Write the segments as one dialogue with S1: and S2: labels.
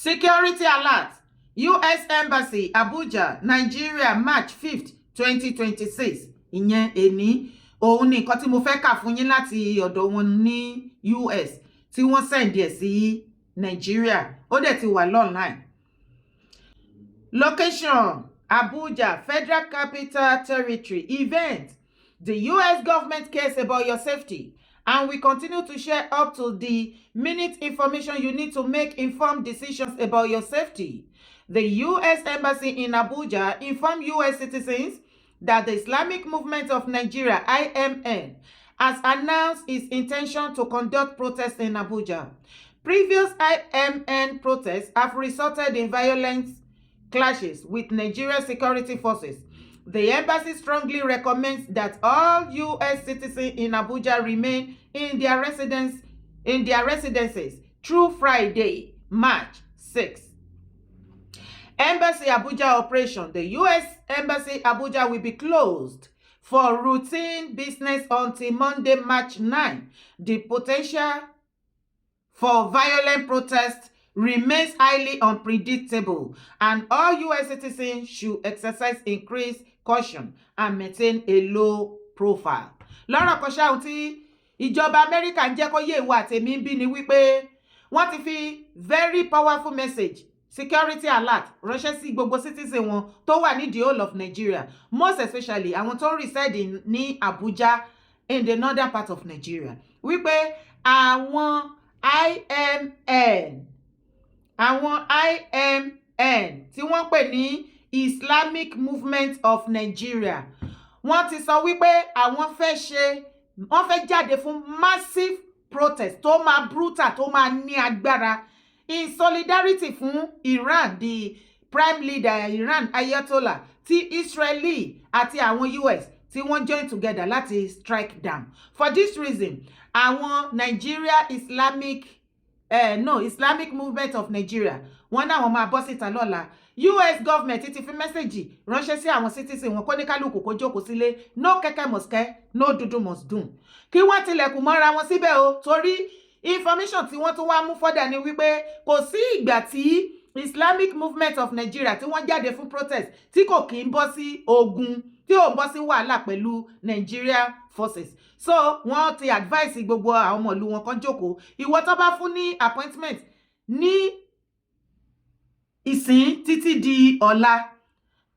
S1: Security alert, US Embassy, Abuja, Nigeria, March 5th, 2026. Ìyẹn èní. Òun ni nǹkan tí mo fẹ́ kà fún yín láti ọ̀dọ̀ wọn ní US tí wọ́n send ẹ̀ sí Nigeria. Ó dẹ̀ ti wà online. Location, Abuja, Federal Capital Territory. Event, the US government cares about your safety and we continue to share up to the minute information you need to make informed decisions about your safety. The U.S. Embassy in Abuja informed U.S. citizens that the Islamic Movement of Nigeria, IMN, has announced its intention to conduct protests in Abuja. Previous IMN protests have resulted in violent clashes with Nigeria security forces. The embassy strongly recommends that all U.S. citizens in Abuja remain in their residences through Friday, March 6. Embassy Abuja operation. The U.S. Embassy Abuja will be closed for routine business until Monday, March 9. The potential for violent protests remains highly unpredictable, and all U.S. citizens should exercise increased caution and maintain a low profile. Lọ́rọ̀ kan ṣáà, ohun tí ìjọba Amẹ́ríkà ń jẹ́ kó yé ìwọ àtèmi ń bí ni wípé wọ́n ti fi very powerful message, security alert, ránṣẹ́ sí gbogbo citizen wọn tó wà ní the whole of Nigeria, most especially àwọn tó ń reside ní Abuja, in the northern part of Nigeria, wípé àwọn IMN tí wọ́n pè ní Islamic Movement of Nigeria, wọ́n ti sọ wípé àwọn fẹ́ ṣe, wọ́n fẹ́ jáde fún massive protest tó máa brutal, tó máa ní agbára, in solidarity fún Iran, the prime leader Iran, Ayatollah, tí Israeli àti àwọn US tí wọ́n join together láti strike down. For this reason, àwọn Nigeria Islamic no Islamic Movement of Nigeria, wọ́n náà wọ́n máa bọ́ síta lọ́la. US government ti fi message ránṣẹ́ sí àwọn citizen wọn kó ní kálukú kó jókòó sílé. No kẹ́kẹ́ mọ̀síkẹ́, no dúdú must dùn, kí wọ́n tilẹ̀kùn mọ́ra wọn síbẹ̀ o, torí information tí wọ́n tún wá mú fọ́dà ni wípé kò sí ìgbà tí Islamic Movement of Nigeria tí wọ́n jáde fún protest tí kò kí ń bọ́ sí ogun, tí ò ń bọ́ sí wàhálà pẹ̀lú Nigeria forces. So wọ́n ti advice gbogbo àwọn ọmọ ìlú wọn kan jókòó. Ìwọ tó bá fún ní appointment ní ìsín títí di ọ̀la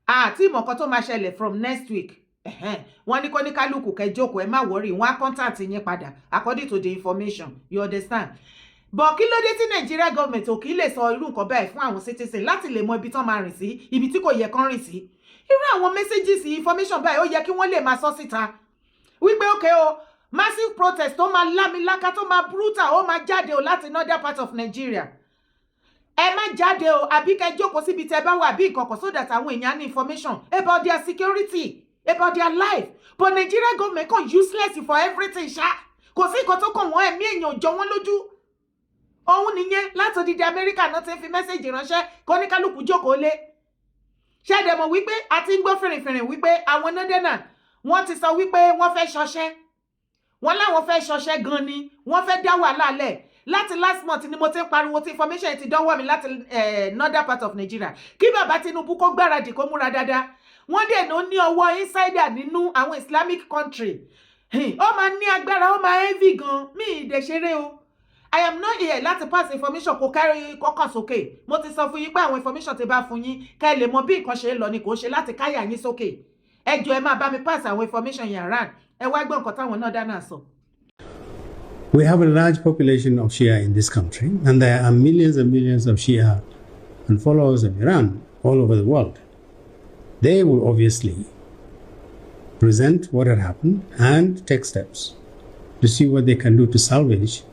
S1: àti ìmọ̀kan tó máa ṣẹlẹ̀ from next week, wọ́n ní kó ní kálukú kẹ́ jókòó, ẹ má worry, wọ́n á contact yín padà according to the information, you understand? But kí ló dé tí Nigeria government ò kí lè sọ irú nǹkan báyìí fún àwọn citizen láti lè mọ ibi tán máa rìn sí, ibi tí kò yẹ kán rìn sí? Irú àwọn messages, information báyìí, ó yẹ kí wọ́n lè máa sọ síta wípé okay o, massive protest tó máa lámiláká, tó máa brutal, ó máa jáde o láti northern part of Nigeria. Ẹ má jáde o, àbí kẹ́ jókòó síbi tẹ́ bá wà bí ìkọ̀kọ̀, so that àwọn èèyàn ní information about their security, about their life. But Nigeria government kan useless for everything ṣá. Kò sí nǹkan tó kàn wọ́n, ẹ̀mí èèyàn ò jọ wọ́n lójú. Òun nìyẹn, láti odidi Amẹ́ríkà náà ti ń fi message ránṣẹ́ kó ní kálukú jókòó lé. Ṣẹ́dẹ̀ mọ̀ wípé a ti ń gbọ́ fìrìfìrì wípé àwọn northerner, wọ́n ti sọ wípé wọ́n fẹ́ ṣọṣẹ́? Wọ́n láwọn fẹ́ ṣọṣẹ́ gan ni, wọ́n fẹ́ dá wàhálà lẹ̀. Láti last month ni mo ti ń pariwo tí information ti dánwọ́ mi láti northern part of Nigeria, kí bàbá Tinubu kó gbáradì, kó múra dáadáa. Wọ́n dẹ̀ ló ní ọwọ́ insider nínú àwọn Islamic country. Ó máa ní agbára, ó máa heavy gan. Mi ì dẹ̀ ṣeré o. I am not here láti pass information kó kárí kọ́kàn sókè. Mo ti sọ fún yín pé àwọn information ti bá fún yín, ká ẹ lè mọ bí nǹkan ṣe ń lọ ni, kò ṣe láti káyà yín sókè. Ẹ jọ̀ọ́, ẹ máa bá mi pass àwọn information yẹn around. Ẹ wá gbọ́ nǹkan táwọn náà dáná sọ.
S2: We have a large population of Shia in this country, and there are millions and millions of Shia and followers of Iran all over the world. They will obviously present what had happened and take steps to see what they can do to salvage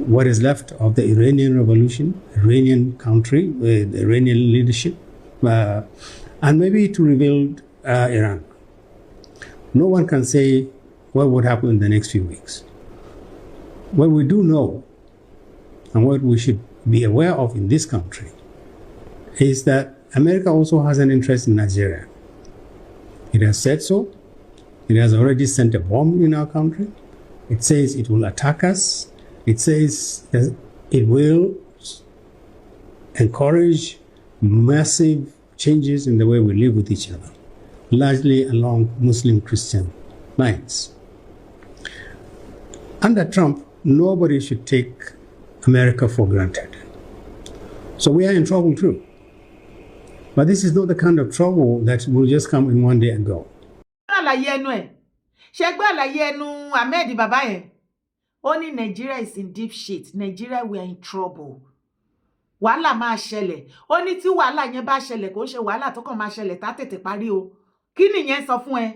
S2: what is left of the Iranian revolution, Iranian country, with Iranian leadership, and maybe to rebuild Iran. No one can say what would happen in the next few weeks. What we do know, and what we should be aware of in this country, is that America also has an interest in Nigeria. It has said so. It has already sent a bomb in our country. It says it will attack us. It says that it will Encourage massive changes in the way we live with each other, largely along Muslim Christian lines. Under Trump, nobody should take America for granted. So we are in trouble too. But this is not the kind of trouble that will just come in one day and go.
S1: Àlàyé ẹnu ẹ̀ ṣe gbọ́, àlàyé ẹnu Ahmed bàbá yẹn. Ó ní Nigeria is in deep shit. Nigeria, we are in trouble. Wàhálà máa ṣẹlẹ̀. Ó ní tí wàhálà yẹn bá ṣẹlẹ̀, kò ń ṣe wàhálà tó kàn máa ṣẹlẹ̀ tá tètè parí o. Kí nìyẹn sọ fún ẹ?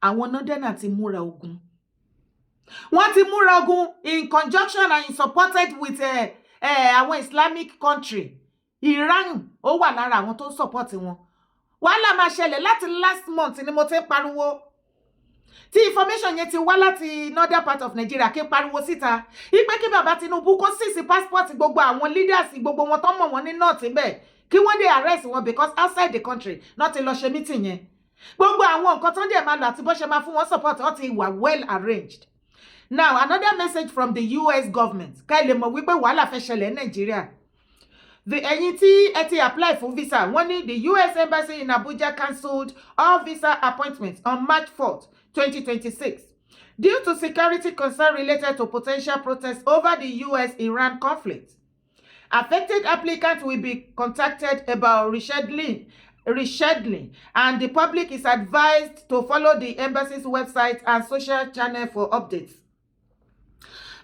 S1: Àwọn northern ti múra ogun, wọ́n ti múra ogun in conjunction and in supported with àwọn Islamic country. Iran ó wà lára àwọn tó ń support wọn. Wàhálà máa ṣẹlẹ̀. Láti last month ni mo ti ń pariwo tí information yẹn ti wá láti northern part of Nigeria, kí n pariwo síta ipe kí bàbá Tinubu kó seize passport gbogbo àwọn leaders, gbogbo wọn tó mọ̀ wọ́n ní north bẹ́ẹ̀, kí wọ́n dé arrest wọn, because outside the country náà ti lọ ṣe meeting yẹn. Gbogbo àwọn nǹkan tó ń dẹ̀ máa lò àti bó ṣe máa fún wọn support, ó ti wà well arranged. Now, another message from the US government, ká ẹ lè mọ̀ wípé wàhálà fẹ́ ṣẹlẹ̀ ní Nàìjíríà. The ẹ̀yin tí ẹ ti apply fún visa, wọ́n ní the US Embassy in Abuja cancelled all visa appointments on March 4th, 2026 due to security concern related to potential protests over the US-Iran conflict. Affected applicants will be contacted about rescheduling, and the public is advised to follow the embassy's website and social channel for updates.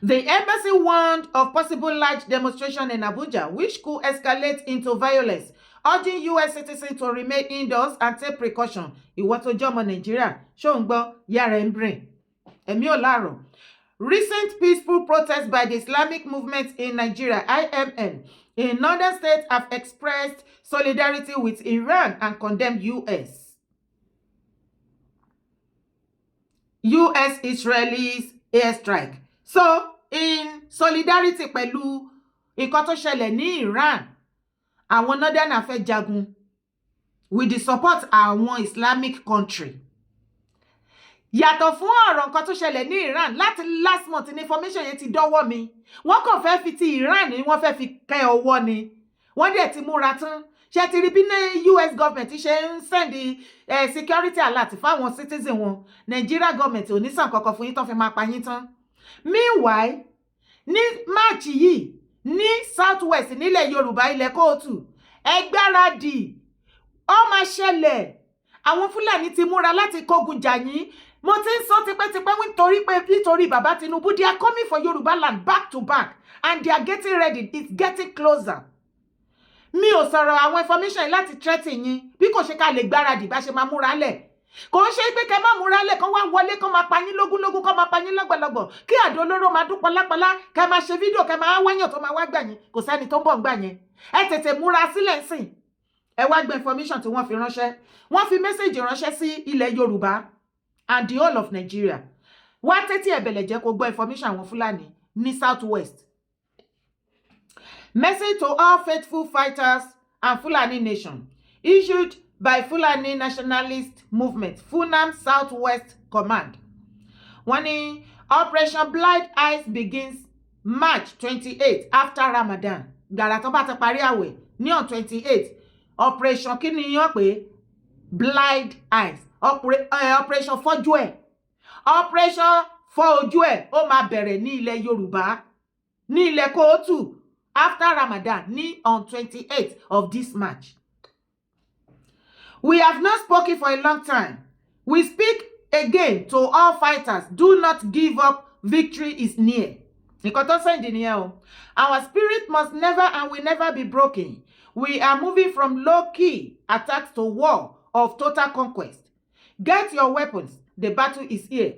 S1: The embassy warned of possible large demonstration in Abuja, which could escalate into violence, urging US citizens to remain indoors and take precaution. Ìwọ tó jẹ́ ọmọ Nàìjíríà, ṣó ń gbọ́ yára ẹ̀ ń brain. Ẹ̀mí ò láàrọ̀. Recent peaceful protests by the Islamic Movement in Nigeria, IMN, in northern states have expressed solidarity with Iran and condemned US Israelis airstrike. So, in solidarity pẹ̀lú nǹkan tó ṣẹlẹ̀ ní Iran, àwọn northern fẹ́ jagun with the support àwọn Islamic country. Yàtọ̀ fún ọ̀rọ̀ nǹkan tó ṣẹlẹ̀ ní Iran, láti last month ní information yẹn ti dọ́wọ́ mi. Wọ́n kàn fẹ́ fi ti Iran ni wọ́n fẹ́ fi kẹ́ ọwọ́ ni. Wọ́n dẹ̀ ti múra tán. Ṣe ti rí bí ní US government ṣe ń send security alert fáwọn citizen wọn? Nigeria government ò ní sàn kankan fún yín tán fi máa pa yín tán. Meanwhile, ní March yìí, ní South West, nílẹ̀ Yorùbá, ilẹ̀ kóòtù, ẹ gbáradì, ó máa ṣẹlẹ̀. Àwọn Fúlàní ti múra láti kógun jà yín. Mo ti ń sọ tipẹ́tipẹ́ nítorí pé nítorí bàbá Tinubu, they are coming for Yorùbá land back to back and they are getting ready. It's getting closer. Mi ò sọ̀rọ̀ àwọn information yìí láti threaten yín, bí kò ṣe ká lè gbáradì bá ṣe máa múra lẹ̀. Kò ń ṣe pé kẹ má múra lẹ̀, kán wá wọlé, kán máa pa yín lógúnlógún, kán máa pa yín lọ́gbọ̀lọ́gbọ̀, kí àdó olóró máa dún pọlápọlá, kẹ máa ṣe fídíò, kẹ máa wáyàn tó máa wá gbà yín. Kò sẹ́ni tó ń bọ̀ ń gbà yẹn. Ẹ tètè múra sílẹ̀ sìn. Ẹ wá gba information tí wọ́n fi ránṣẹ́. Wọ́n fi message ránṣẹ́ sí ilẹ̀ Yorùbá and the whole of Nigeria. Wá tẹ́tí ẹ̀bẹ̀lẹ̀ jẹ́ kó gbọ́ information àwọn Fúlàní ní South West. Message to all faithful fighters and Fulani nation, issued by Fulani Nationalist Movement, FUNAM Southwest Command. Wọ́n ní Operation Blind Eyes begins March 28 after Ramadan. Gbàrà tó bá ti parí àwẹ̀ ní on 28, operation kí ni yán pé Blind Eyes, operation fọ́jú ẹ̀, operation fọ́ ojú ẹ̀, ó máa bẹ̀rẹ̀ ní ilẹ̀ Yorùbá, ní ilẹ̀ kóòtù, after Ramadan ní on 28 of this March. We have not spoken for a long time. We speak again to all fighters. Do not give up. Victory is near. Nǹkan tó send nìyẹn o. Our spirit must never and will never be broken. We are moving from low-key attacks to war of total conquest. Get your weapons. The battle is here.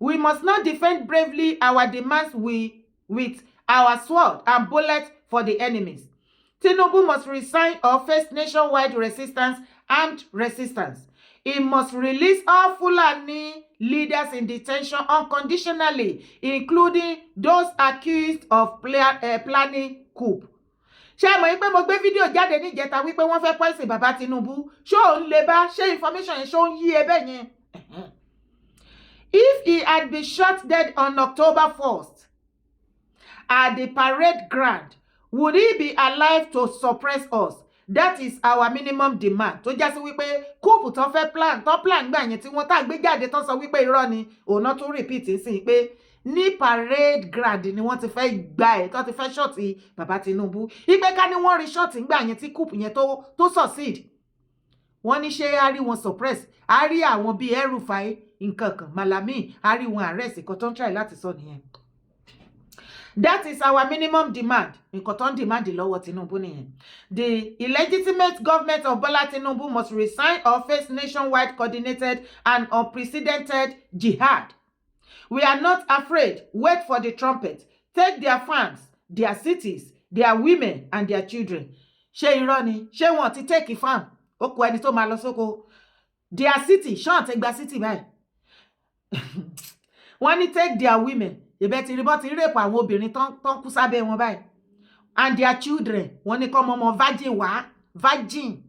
S1: We must not defend bravely our demands with our sword and bullet for the enemies. Tinubu must resign or face nationwide resistance, armed resistance. He must release all Fulani leaders in detention unconditionally, including those accused of planning coup. Ṣé ẹ mọ̀ wípé mo gbé fídíò jáde níjẹta wípé wọ́n fẹ́ poison bàbá Tinubu? Ṣó ń lè bá ṣé information yẹn, ṣó ń yí ẹ bẹ́ẹ̀ yẹn? If he had been shot dead on October 1st at the parade ground, Would he be alive to suppress us? That is our minimum demand. Tó já sí wípé coup tó fẹ́ plan, tó plan gbà yẹn tí wọ́n tá gbé jáde, tó sọ wípé irọ́ ni, òun náà tún repeat sí pé ní parade ground ni wọ́n ti fẹ́ gba ẹ̀, tó ti fẹ́ shoot bàbá Tinubu. Ipe ká ní wọ́n rí shoot ńgbà yẹn tí coup yẹn tó succeed, wọ́n ní ṣé á rí wọn suppress? Á rí àwọn bíi El-Rufai, nǹkan kan, Malami, á rí wọn arrest? Nǹkan tó ń try láti sọ nìyẹn. That is our minimum demand. Nǹkan tó ń demand lọ́wọ́ Tinubu nìyẹn. The illegitimate government of Bola Tinubu must resign or face nationwide coordinated and unprecedented jihad. We are not afraid. Wait for the trumpet. Take their farms, their cities, their women and their children. Ṣé irọ́ ni? Ṣé wọn ti take farm? Ó kù ẹni tó máa lọ sóko. Their city, ṣáà ti gba city báyìí. Wọ́n ní take their women. Ìbẹ́ ti rí bọ́ ti rape àwọn obìnrin tán kú sábẹ́ wọn báyìí. And their children. Wọ́n ní kọ́ ọmọ virgin wá. Virgin.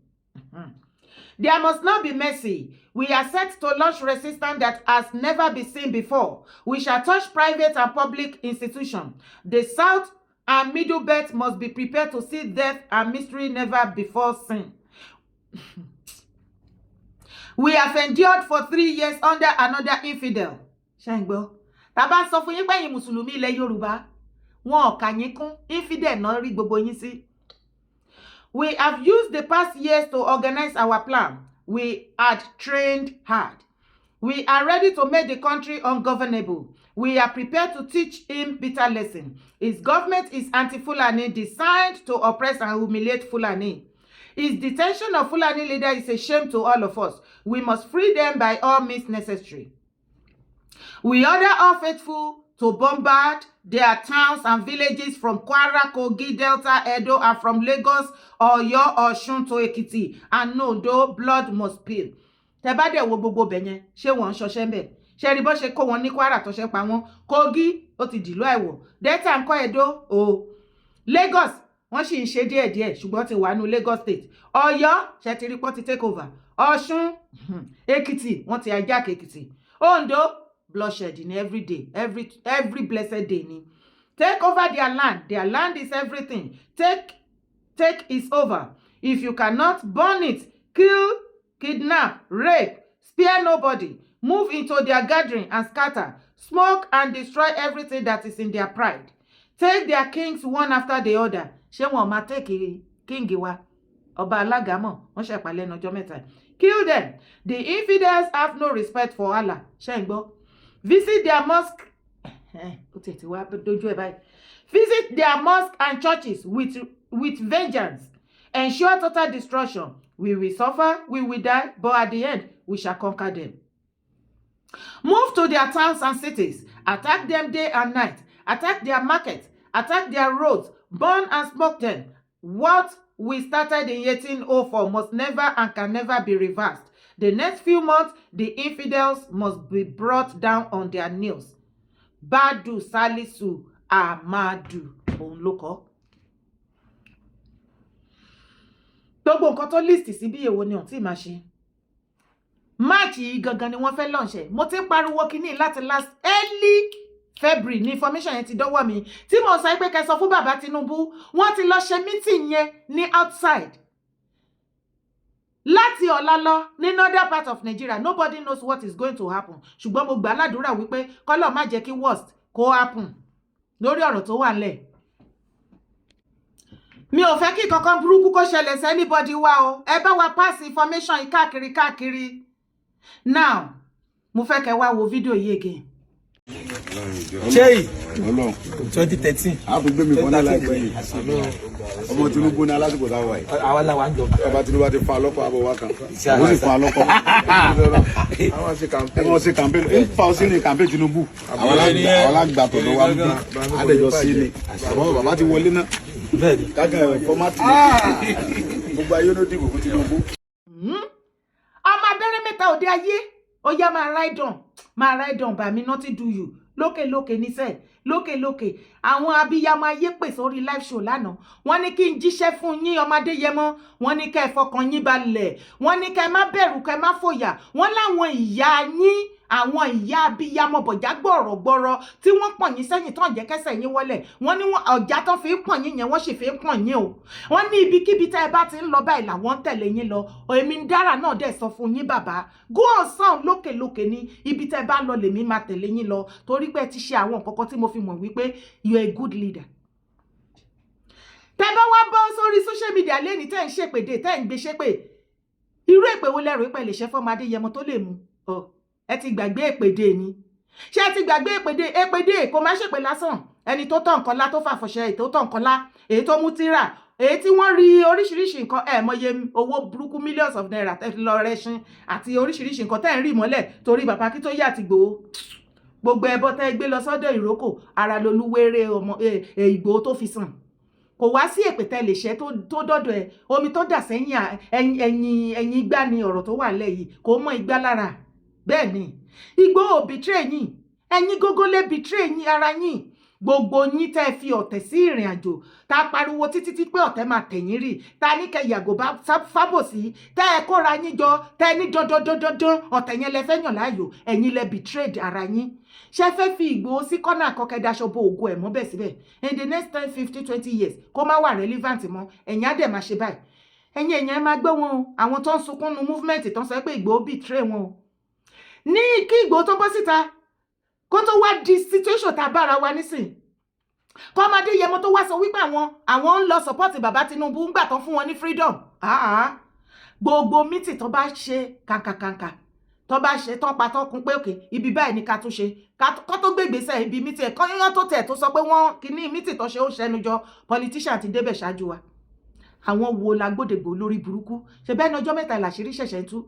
S1: There must not be mercy. We are set to launch resistance that has never been seen before. We shall touch private and public institutions. The South and Middle Belt must be prepared to see death and mystery never before seen. We have endured for 3 years under another infidel. Ṣé ń gbọ́? Tá bá sọ fún yín pé ẹ̀yin Mùsùlùmí ilẹ̀ Yorùbá, wọn ò kà yín kún, infidel náà rí gbogbo yín sí. We have used the past years to organize our plan. We had trained hard. We are ready to make the country ungovernable. We are prepared to teach him bitter lesson. His government is anti-Fulani, designed to oppress and humiliate Fulani. His detention of Fulani leader is a shame to all of us. We must free them by all means necessary. We order all faithful to bombard their towns and villages from Kwara, Kogi, Delta, Edo, and from Lagos, Oyo, Osun to Ekiti, and Ondo. Blood must spill. Tẹ́ bá dẹ̀ wo gbogbo bẹ̀ yẹn, ṣé wọ́n ń ṣọṣẹ́ ń bẹ̀? Ṣé rí bó ṣe kó wọn ní Kwara tó ṣe pa wọ́n? Kogi ó ti dìlú àìwọ̀. Delta ń kọ́, Edo o. Lagos, wọ́n sì ń ṣe díẹ̀díẹ̀, ṣùgbọ́n ti wà nù Lagos State. Ọ̀yọ́, ṣe ti rí pọ́n ti take over. Ọ̀ṣun, Èkìtì, wọ́n ti hijack Èkìtì. Ondo, bloodshed ní every day, every blessed day ni. Take over their land. Their land is everything. Take is over. If you cannot burn it, kill, kidnap, rape, spare nobody. Move into their gathering and scatter, smoke and destroy everything that is in their pride. Take their kings one after the other. Ṣé wọn máa take king wa, ọba alágàmọ̀, wọ́n ṣẹ̀pà lẹ́nu ọjọ́ mẹ́ta? Kill them. The infidels have no respect for Allah. Ṣé ń gbọ́? Visit their mosque. Ó tiẹ̀ ti wá dojú ẹ̀ báyìí. Visit their mosque and churches with vengeance. Ensure total destruction. We will suffer, we will die, but at the end we shall conquer them. Move to their towns and cities. Attack them day and night. Attack their markets, attack their roads, burn and smoke them. What we started in 1804 must never and can never be reversed. The next few months, the infidels must be brought down on their knees. Badu Salisu Ahmadu, òun ló kọ. Gbogbo nǹkan tó list sí bí, èwo ni òun tí máa ṣe? March yìí gangan ni wọ́n fẹ́ launch ẹ̀. Mo ti ń pariwo kínní láti last early February ní information yẹn ti dọ́wọ́ mi, tí mo sọ pé kẹ́ sọ fún bàbá Tinubu. Wọ́n ti lọ ṣe meeting yẹn ní outside. Láti ọ̀la lọ, ní northern part of Nigeria, nobody knows what is going to happen, ṣùgbọ́n mo gbà ládùúrà wípé kọ́lọ̀ má jẹ́ kí worst kó happen lórí ọ̀rọ̀ tó wà nílẹ̀. Mi ò fẹ́ kí kankan burúkú kó ṣẹlẹ̀ sí anybody wa o. Ẹ bá wa pass information yìí káàkiri káàkiri. Now, mo fẹ́ kẹ́ wá wo fídíò yìí again.
S3: Ṣéyì, 2013.
S4: A tún gbé mi fún náà láìpẹ́ yìí. Ọmọ Tinubu ní alásìkò táwa yìí.
S3: Àwa làwa ń jọba.
S4: Bàbá Tinubu ti fa ọlọ́pàá àbọ̀ wá kan, ó sì fa ọlọ́pàá. Ẹ wọ́n ṣe campaign, ń fa ọ sí ní campaign Tinubu. Àwọn alágbà tọ̀dọ̀ wa ń bí adẹjọ́ sí ni àmọ́ bàbá ti wọlé náà kákan ẹ̀ format gbogbo ayé ló dìbò fún Tinubu.
S1: Ọmọ abẹ́rẹ́ mẹ́ta òde ayé, ó yá, máa ride on, máa ride on. Bàmí, nothing do you. Lókè lókè níṣẹ́, lókè lókè. Àwọn abiyamọ ayé pè sórí live show lánàá. Wọ́n ní kí n jíṣẹ́ fún yín, ọmọdé yẹmọ. Wọ́n ní kẹ́ ẹ fọkàn yín balẹ̀. Wọ́n ní kẹ́ ẹ má bẹ̀rù, kẹ́ ẹ má fòyà. Wọ́n láwọn ìyá yín Àwọn ìyá abiyamọ bọ̀já gbọ̀rọ̀gbọ̀rọ̀ tí wọ́n pọ̀n yín sẹ́yìn tán jẹ́ kẹ́sẹ̀ yín wọlẹ̀, wọ́n ní ọ̀já tán fi ń pọ̀n yín yẹn, wọ́n sì fi ń pọ̀n yín o. Wọ́n ní ibikíbi tẹ́ ẹ bá ti ń lọ báyìí làwọn ń tẹ̀lé yín lọ. Èmi ń dára náà dẹ̀ sọ fún yín, bàbá, go on sound lókèlókè ní ibi tẹ́ ẹ bá ń lọ lèmi máa tẹ̀lé yín lọ, torí pé ẹ ti ṣe àwọn nǹkan kan tí mo fi mọ̀ wípé you are a good leader. Tẹ́ bá wá bọ́ sórí social media lẹ́ni, tẹ́ ń ṣèpèdè, tẹ́ ń gbé ṣépè, irú èpè wo lẹ́rù pẹ̀ lè ṣe fọ́mọ Adéyẹmọ tó lè mú ọ? Ẹ ti gbàgbé èpèdè ni? Ṣé ẹ ti gbàgbé èpèdè? Èpèdè kò má ṣèpè lásán. Ẹni tó tọ̀ nǹkan lá, tó fàfọ̀ṣẹ, èyí tó tọ̀ nǹkan lá, èyí tó mú tíra, èyí tí wọ́n rí oríṣiríṣi nǹkan, ẹ̀ mọye owó burúkú, millions of naira tẹ́ fi lọ rẹ́ṣin àti oríṣiríṣi nǹkan tẹ́ ń rí mọ́lẹ̀ torí bàbá Akíntóyè àti Ìgbòho. Gbogbo ẹbọ tẹ́ gbé lọ sọ́dọ̀ ìrókò ara lolúwéré ọmọ Ìgbòho tó fi sàn. Kò wá sí èpè tẹ́ lè ṣẹ́ tó dọ́dọ̀ ẹ̀. Omi tó dà sẹ́yìn ẹ̀yìn igbá ni ọ̀rọ̀ tó wà nílẹ̀ yìí, kò mọ igbá lára. Bẹ́ẹ̀ ni Ìgbòho betray yín, ẹ̀yin gógó lè betray yín ara yín. Gbogbo yín tẹ́ fi ọ̀tẹ̀ sí ìrìn àjò tá a pariwo títí tí pé ọ̀tẹ̀ máa tẹ̀yìn rì, tá a ní kẹ́ yàgò bá fábòsí, tẹ́ ẹ kóra yín jọ, tẹ́ ẹ ní dandandandandan ọ̀tẹ̀ yẹn lẹ fẹ́ yàn láàyò, ẹ̀yin lẹ betrayed ara yín. Ṣé fẹ́ fi Ìgbòho sí kọ́nà àkọ́kẹ́ daṣọ bo ògo ẹ̀ mọ́ bẹ́ẹ̀ síbẹ̀ in the next 10, 15, 20 years, kó má wà relevant mọ́? Ẹ̀yin á dẹ̀ máa ṣe báyìí. Ẹ̀yin èèyàn, ẹ máa gbọ́ wọn o. Àwọn tó ń sunkún nu movement tó ń sọ pé Ìgbòho betray wọn o, ní kí Ìgbòho tó bọ́ síta, kó tó wá di situation tá a bára wa nísìn, kọ́mọdé yẹmọ tó wá sọ wípé àwọn ń lọ support bàbá Tinubu ńgbà tán fún wọn ní freedom. Gbogbo meeting tó bá ṣe kàǹkàkàǹkà, tó bá ṣe tán pa tán kún pé òkè ibi báyìí ni ká tún ṣe, kó tó gbé ìgbésẹ̀ ibi meeting ẹ̀ kọ́ tó tẹ̀ tó sọ pé wọ́n kíní meeting tó ṣe, ó ṣẹnu jọ, politician ti débẹ̀ ṣáájú wa. Àwọn wo la gbódègbò lórí burúkú ṣe bẹ́ẹ̀ ní ọjọ́ mẹ́ta ìlàṣírí ṣẹ̀ṣẹ̀ ń tú?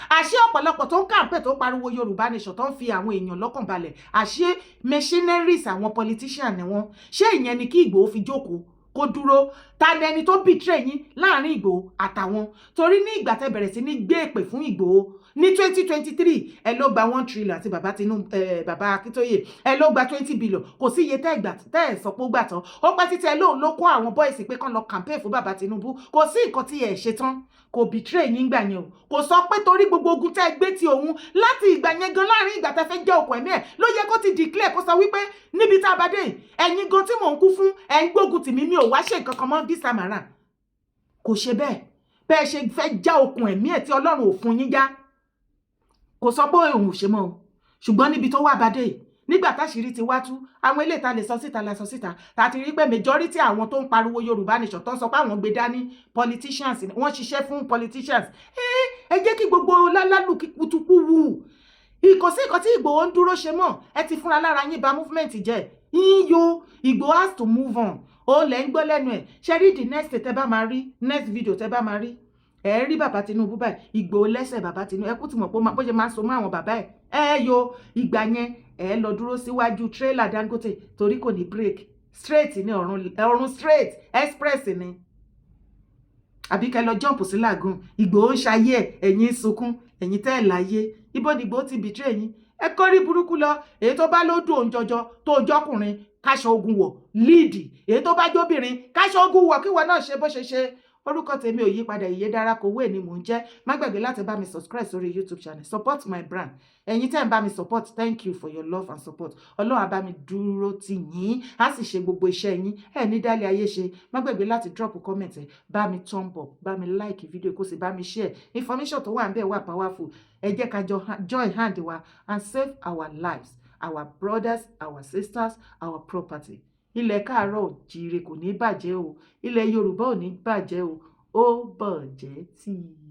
S1: Àṣé ọ̀pọ̀lọpọ̀ tó ń kàǹpẹ̀, tó pariwo Yorùbá Nation, tó ń fi àwọn èèyàn lọ́kàn balẹ̀, àṣé machineries àwọn politician ni wọ́n. Ṣé ìyẹn ni kí Ìgbòho fi jókòó kó dúró? Ta ni ẹni tó betray yín láàrin Ìgbòho àtàwọn? Torí ní ìgbà tẹ́ bẹ̀rẹ̀ sí ní gbé èpè fún Ìgbòho ní 2023, ẹ ló gba 1 trillion àti bàbá Tinubu, ẹ bàbá Akíntóyè, ẹ ló gba 20 billion. Kò sí iye tẹ́ ìgbà tẹ́ ẹ sọ pé ó gbà tán. Ó pẹ́ títí, ẹ lóun ló kó àwọn boys pé kán lọ campaign fún bàbá Tinubu. Kò sí nǹkan tí ẹ ṣe tán. Kò betray yín gbà yẹn o. Kò sọ pé torí gbogbo ogun tẹ́ ẹ gbé ti òun láti ìgbà yẹn gan, láàrin ìgbà tẹ́ fẹ́ jẹ́ okùn ẹ̀mí ẹ̀, ló yẹ kó ti declare, kó sọ wípé níbi tá a bá dé, ẹ̀yin gan tí mò ń kú fún, ẹ̀ ń gbógun tì mí, mi ò wá ṣe nǹkan kan mọ́ this time around. Kò ṣe bẹ́ẹ̀. Bẹ́ẹ̀ ṣe fẹ́ já okùn ẹ̀mí ẹ̀ tí Ọlọ́run ò fún yín já, kò sọ pé òun ò ṣe mọ́ o. Ṣùgbọ́n níbi tó wà bá dé, nígbà táṣìírí ti wá tú, àwọn eléyìí ta lè sọ síta la sọ síta, ta ti rí pé majority àwọn tó ń pariwo Yorùbá Nation, tó ń sọ pé àwọn gbé dání, politicians wọ́n ṣiṣẹ́ fún politicians. Ẹ jẹ́ kí gbogbo lálálù kí kutukú wù. Ìkòsí nǹkan tí Ìgbòho ń dúró ṣe mọ́. Ẹ ti fúnra lára yín ba movement jẹ́ yín yo. Ìgbòho has to move on. Ó lẹ́ ń gbọ́ lẹ́nu ẹ̀. Ṣe rí the next tẹ́ bá máa rí, next video tẹ́ bá máa rí, ẹ rí bàbá Tinubu báyìí, Ìgbòho lẹ́sẹ̀ bàbá Tinubu. Ẹ kú ti mọ̀ pé bó ṣe máa so mọ́ àwọn bàbá ẹ̀. Ẹ yo ìgbà yẹn, ẹ lọ dúró síwájú tírélà Dangote, torí kò ní break, straight ní ọ̀run, ọ̀run straight express ni, àbí kẹ́ lọ jump sí lagoon. Ìgbòho ń ṣayé ẹ̀, ẹ̀yin ń sunkún, ẹ̀yin tẹ́ ẹ̀ láyé. Ibo ni Ìgbòho ti betray yín? Ẹ kórí burúkú lọ. Èyí tó bá ló dùn òun jọjọ tó jọkùnrin, káṣọ ogun wọ̀ líìdì. Èyí tó bá jóbìnrin, káṣọ ogun wọ̀, kíwọ náà ṣe bó ṣe ṣe. Orúkọ tèmi ò yí padà, Ìyè Dára Kowé ni mò ń jẹ́. Má gbàgbé láti bá mi subscribe sórí YouTube channel. Support my brand. Ẹ̀yin tẹ́ ń bá mi support, thank you for your love and support. Ọlọ́run á bá mi dúró tì yín, á sì ṣe gbogbo iṣẹ́ yín, ẹ̀ ní dálé ayé ṣe. Má gbàgbé láti drop comment ẹ̀, bá mi thumb up, bá mi like video, kó sì bá mi share information tó wà ń bẹ̀ wà powerful. Ẹ jẹ́ ká jọ join hand wa and save our lives, our brothers, our sisters, our property. Ilẹ̀ káàárọ̀ òjíire kò ní bàjẹ́ o. Ilẹ̀ Yorùbá ò ní bàjẹ́ o. Ó bàjẹ́ tì í.